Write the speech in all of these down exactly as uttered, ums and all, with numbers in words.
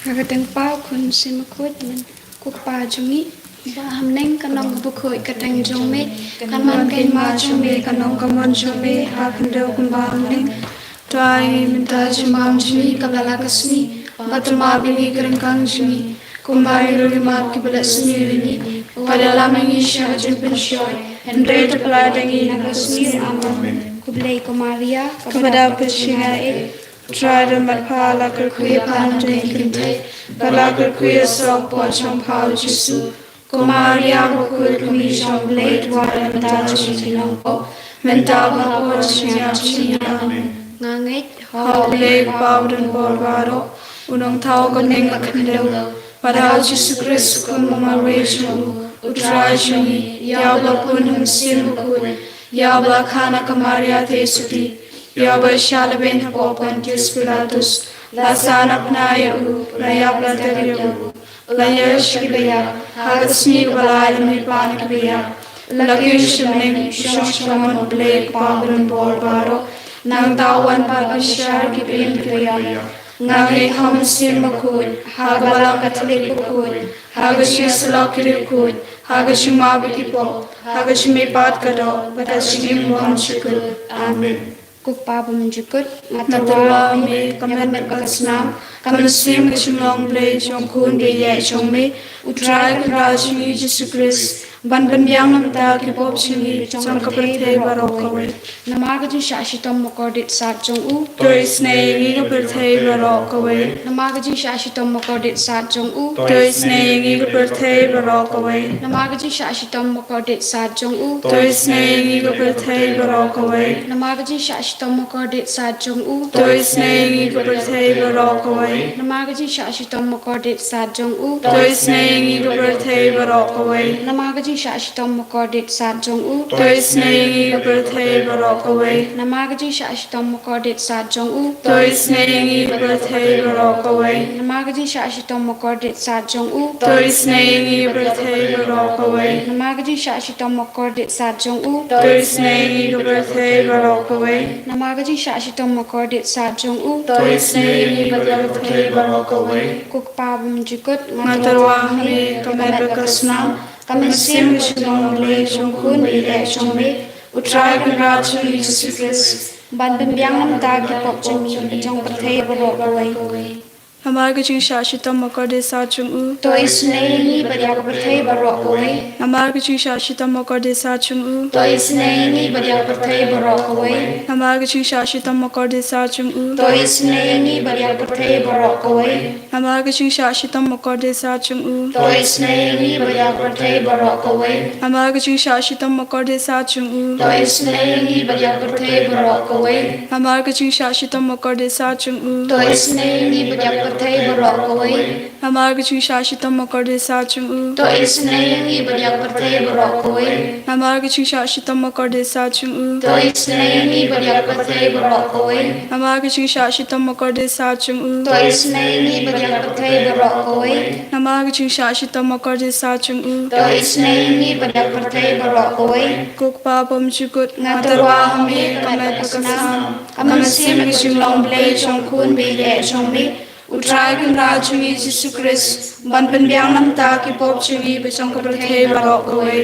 Ha ka kyrteng u Kpa, u Khun, u Mynsiem Bakhuid, amen. Ko Kpa jong ngi, ba ha bneng, kan long ka bakhuid ka kyrteng jong me, kan man ka hima jong me, kan long ka mon jong me ha khyndew kumba ha bneng. Trai mynta jingbam jong ngi ka la ka sngi, bad to map ïa ngi ka ryngkang jong ngi, kumba ngi ruh ngi map ïa kiba leh sniew ïa ngi, bad ïa lam ïa ngi sha ka jingpynshoi, hynrei to pyllait ïa ngi na ka sngi. Amen. Khublei ko Maria, kaba dap ka jingaiei, Trai don bad pha, la kyrkhu ïa pha na ki kynthei, bad la kyrkhu ïa u soh ka kpoh jong pha u Jisu. Ko Maria bakhuid, ka kmie jong u Blei, to wad lem bad nga ki nongpop, mynta bad ha ka por jingïap jong ngi. Amen. Nga ngeit ha u Blei u Kpa badonbor baroh, u nongthaw ka bneng bad ka khyndew, bad ha u Jisu Khrist u Khun ba marwei jong u, u Trai jong ngi, ïa uba la pun ha u Mynsiem Bakhuid, ïa uba la kha na ka Maria Theisotti, ïa uba la shah lehbeiñ hapoh Pontius Pilatus, la sahnarphna ïa u, la ïap la ter ïa u, la ïaishah sha kiba ïap, ha ka sngi kaba lai la mihpat na kiba ïap, la kiew sha bneng, u shong sha ka mon u Blei u Kpa badonbor baroh, nangta un wan ban bishar ïa kiba im kiba ïap. Nga ngeit ha u Mynsiem Bakhuid, ha ka Balang Katholik bakhuid, ha ka jingïasyllok ki riewkhuid, ha ka jingmap ïa ki pop, ha ka jingmihpat ka doh, bad ha ka jingim bymjukut. Amen. Ko Kpa bymjukut, nga tyrwa ha me ka met bad ka snam, ka mynsiem ka jinglong Blei jong u Khun ba ïeit jong me, u Trai Kynrad jong ngi Jisu Khrist, ban pynbiang na ka bynta ki pop jong ngi bad jong ka pyrthei baroh kawei. Namar ka jingshah shitom makordit sad jong u, to isynei ïa ngi ka pyrthei baroh kawei. Namar ka jingshah shitom makordit sad jong u, to isynei ïa ngi ka pyrthei baroh kawei. Namar ka jingshah shitom makordit sad jong u, to isynei ïa ngi ka pyrthei baroh kawei. Namar ka jingshah shitom makordit sad jong u, to isynei ïa ngi ka pyrthei baroh kawei. Namar ka jingshah shitom makordit sad jong u, to isynei ïa ngi ka pyrthei baroh kawei. Namar ka jingshah shitom makordit sad jong u, to isynei ïa ngi ka pyrthei baroh kawei. Namar ka jingshah shitom makordit sad jong u, to isynei ïa ngi ka pyrthei baroh kawei. Namar ka jingshah shitom makordit sad jong u, to isynei ïa ngi ka pyrthei baroh kawei. Namar ka jingshah shitom makordit sad jong u, to isynei ïa ngi ka pyrthei baroh kawei. Namar ka jingshah shitom makordit sad jong u, to isynei ïa ngi ka pyrthei baroh kawei. Ko Kpa bymjukut, nga tyrwa ha me ka met bad ka snam, ka mynsiem ka jinglong Blei jong u Khun ba ïeit jong me, u Trai Kynrad jong ngi Jisu Khrist, ban pynbiang na ka bynta ki pop jong ngi bad jong ka pyrthei baroh kawei. Namar ka jingshah shitom makordit sad jong u, to isynei ïa ngi bad ïa ka pyrthei baroh kawei. Namar ka jingshah shitom makordit sad jong u, to isynei ïa ngi bad ïa ka pyrthei baroh kawei. Namar ka jingshah shitom makordit sad jong u, to isynei ïa ngi bad ïa ka pyrthei baroh kawei. Namar ka jingshah shitom makordit sad jong u, to isynei ïa ngi bad ïa ka pyrthei baroh kawei. Namar ka jingshah shitom makordit sad jong u, to isynei ïa ngi bad ïa ka pyrthei baroh kawei. Namar ka jingshah shitom makordit sad jong u, to isynei ïa ngi bad ïa ka pyrthei baroh kawei. Namar ka jingshah shitom makordit sad jong u, to isynei ïa ngi bad ïa ka pyrthei baroh kawei. Namar ka jingshah shitom makordit sad jong u, to isynei ïa ngi bad ïa ka pyrthei baroh kawei. Namar ka jingshah shitom makordit sad jong u, to isynei ïa ngi bad ïa ka pyrthei baroh kawei. Namar ka jingshah shitom makordit sad jong u, to isynei ïa ngi bad ïa ka pyrthei baroh kawei. Ko Kpa bymjukut, nga tyrwa ha me ka met bad ka snam, ka mynsiem ka jinglong Blei jong u Khun ba ïeit jong me, u Trai Kynrad jong ngi Jisu Khrist, ban pynbiang na ka bynta ki pop jong ngi bad jong ka pyrthei baroh kawei.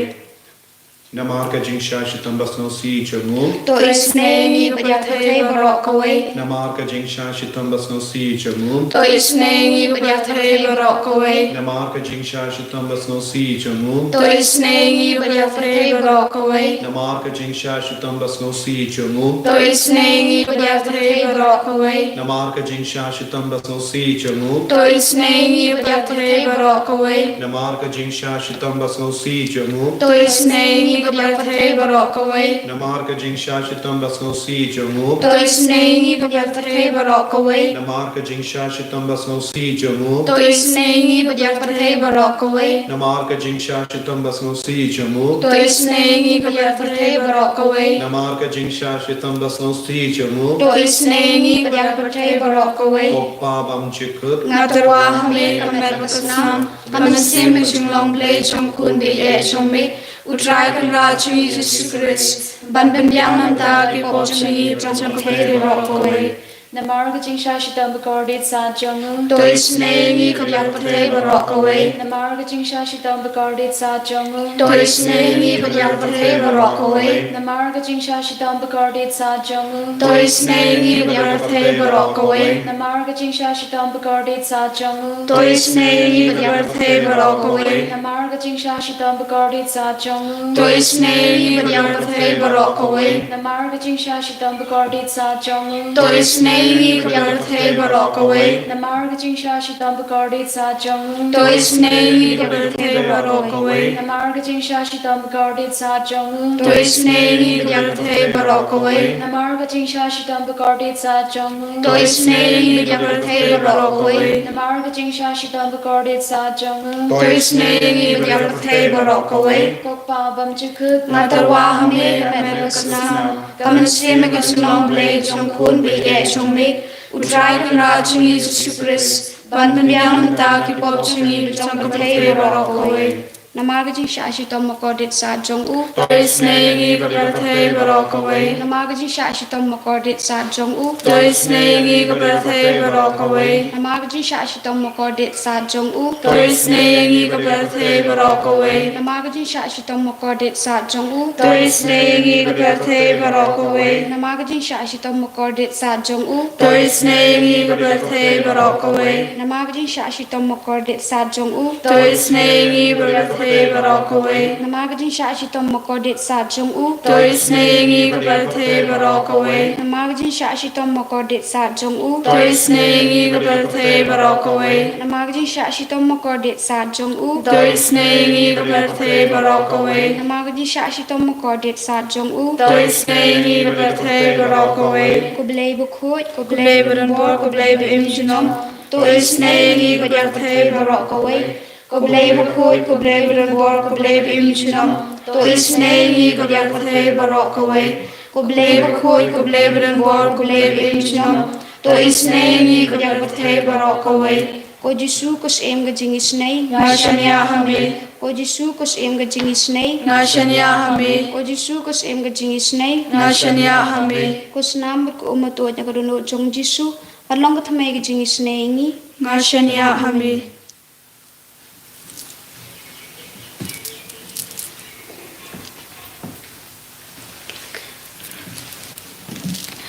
Namar ka jingshah shitom basngewsih jong u, to isynei ïa ngi bad ïa ka pyrthei baroh kawei. Namar ka jingshah shitom basngewsih jong u, to isynei ïa ngi bad ïa ka pyrthei baroh kawei. Namar ka jingshah shitom basngewsih jong u, to isynei ïa ngi bad ïa ka pyrthei baroh kawei. Namar ka jingshah shitom basngewsih jong u, to isynei ïa ngi bad ïa ka pyrthei baroh kawei. Namar ka jingshah shitom basngewsih jong u, to isynei ïa ngi bad ïa ka pyrthei baroh kawei. Namar ka jingshah shitom basngewsih jong u, to isynei ïa ngi bad ïa ka pyrthei baroh kawei. Namar ka jingshah shitom basngewsih jong u, to isynei ïa ngi bad ïa ka pyrthei baroh kawei. Namar ka jingshah shitom basngewsih jong u, to isynei ïa ngi bad ïa ka pyrthei baroh kawei. Namar ka jingshah shitom basngewsih jong u, to isynei ïa ngi bad ïa ka pyrthei baroh kawei. Namar ka jingshah shitom basngewsih jong u, to isynei ïa ngi bad ïa ka pyrthei baroh kawei. Ko Kpa bymjukut, nga tyrwa ha me ka met bad ka snam, ka mynsiem ka jinglong Blei jong u Khun ba ïeit jong me, u Trai Kynrad jong ngi Jisu Khrist, ban pynbiang na ka bynta ki pop jong ngi bad jong ka pyrthei baroh kawei. Namar ka jingshah shitom bakordit sat jong u. To isynei ïa ngi, ko Blei pyrthei baroh kawei. Namar ka jingshah shitom bakordit sat jong u. To isynei ïa ngi, ko Blei pyrthei baroh kawei. Namar ka jingshah shitom bakordit sat jong u. To isynei ïa ngi, ko Blei pyrthei baroh kawei. Namar ka jingshah shitom bakordit sat jong u. To isynei ïa ngi, ko Blei pyrthei baroh kawei. Namar ka jingshah shitom bakordit sat jong u. To isynei ïa ngi, ko Blei pyrthei baroh kawei. Namar ka jingshah shitom bakordit sat jong u. To isynei ïa ngi, ko Blei pyrthei baroh kawei. Namar ka jingshah shitom bakordit sat jong u. To isynei ïa ngi, ko Blei pyrthei baroh kawei. Namar ka jingshah shitom bakordit sat jong u. To isynei ïa ngi, ko Blei pyrthei baroh kawei. Namar ka jingshah shitom bakordit sat jong u. To isynei ïa ngi, ko Blei pyrthei baroh kawei. Namar ka jingshah shitom bakordit sat jong u. To isynei ïa ngi, ko Blei pyrthei baroh kawei. Ko Kpa bymjukut, nga tyrwa ha me, ha met ka snam, ka mynsiem bad ka jinglong Blei jong u Khun baieit jong me, U Trai Kynrad jong ngi Jisu Khrist, ban pynbiang mynta ki pop jong ngi bad jong ka pyrthei baroh kawei. Namar ka jingshah shitom bakordit sat jong u. To isynei ïa ngi, ko Blei pyrthei baroh kawei. Namar ka jingshah shitom bakordit sat jong u. To isynei ïa ngi, ko Blei pyrthei baroh kawei. Namar ka jingshah shitom bakordit sat jong u. To isynei ïa ngi, ko Blei pyrthei baroh kawei. Namar ka jingshah shitom bakordit sat jong u. To isynei ïa ngi, ko Blei pyrthei baroh kawei. Namar ka jingshah shitom bakordit sat jong u. To isynei ïa ngi, ko Blei pyrthei baroh kawei. Namar ka jingshah shitom bakordit sat jong u. To isynei ïa ngi, ko Blei pyrthei baroh kawei. Namar ka jingshah shitom bakordit sat jong u. To isynei ïa ngi, ko Blei pyrthei baroh kawei. Namar ka jingshah shitom bakordit sat jong u. To isynei ïa ngi, ko Blei pyrthei baroh kawei. Namar ka jingshah shitom bakordit sat jong u. To isynei ïa ngi, ko Blei pyrthei baroh kawei. Namar ka jingshah shitom bakordit sat jong u. To isynei ïa ngi, ko Blei pyrthei baroh kawei. Ko Blei bakhuid, ko Blei badonbor, ko Blei ba im junom. To isynei ïa ngi, ko Blei pyrthei baroh kawei. Ko Blei bakhuid, ko Blei badonbor, ko Blei ba im junom. To isynei ïa ngi, ko Blei pyrthei baroh kawei. Ko Blei bakhuid, ko Blei badonbor, ko Blei ba im junom. To isynei ïa ngi, ko Blei pyrthei baroh kawei. Ko Jisu, ko Syiem ka jingisynei, nga shaniah ha me. Ko Jisu, ko Syiem ka jingisynei, nga shaniah ha me. Ko Jisu, ko Syiem ka jingisynei, nga shaniah ha me. Ko snam bad ko um ba tuid na ka dohnud jong u Jisu, ban long ka thymmei ka jingisynei ïa ngi, nga shaniah ha me.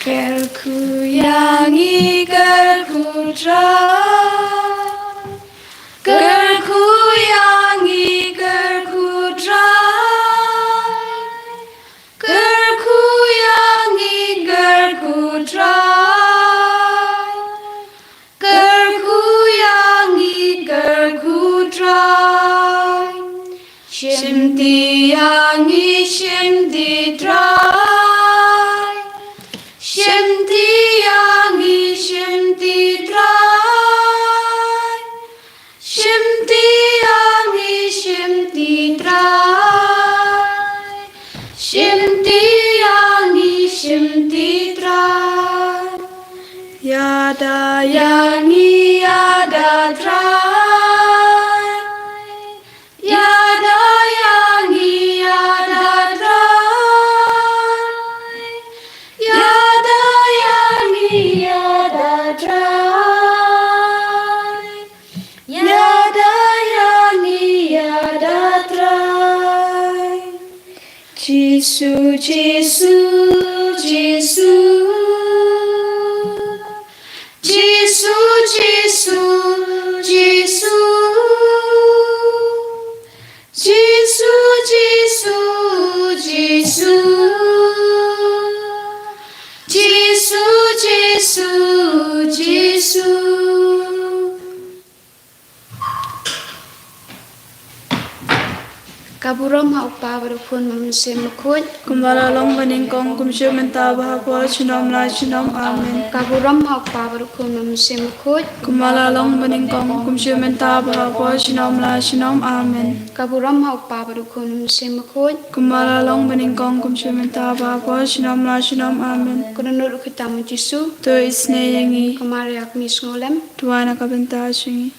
Kyrkhu ïa ngi, kyrkhu Trai. Kyrkhu ïa ngi, kyrkhu Trai. Kyrkhu ïa ngi, kyrkhu Trai. Kyrkhu ïa ngi, kyrkhu Trai. Shimti ïa ngi, shimti Trai. Shimti ïa ngi, shimti Trai. Shimti ïa ngi, shimti Trai. Shimti ïa ngi, shimti Trai. Ïada ïa ngi, ïada Trai. Ïada ïa ngi, ïada Trai. Ïada ïa ngi, ïada Trai. Ïada ïa ngi, ïada Trai. Jisu, Jisu, Jisu. Jisu, Jisu, Jisu. Jisu, Jisu, Jisu. Jisu, Jisu, Jisu. Ka burom ha u Kpa bad u Khun bad u Mynsiem Bakhuid. Kumba la long ba nyngkong, kumjuh mynta, bad ha por junom la junom. Amen. Ka burom ha u Kpa bad u Khun bad u Mynsiem Bakhuid. Kumba la long ba nyngkong, kumjuh mynta, bad ha por junom la junom. Amen. Ka burom ha u Kpa bad u Khun bad u Mynsiem Bakhuid. Kumba la long ba nyngkong, kumjuh mynta, bad ha por junom la junom. Amen. Ko Dohnud u Kyrteng u Jisu. To isynei ïa ngi. Ko Maria kmie sngewlem. Duwai na ka bynta jong ngi.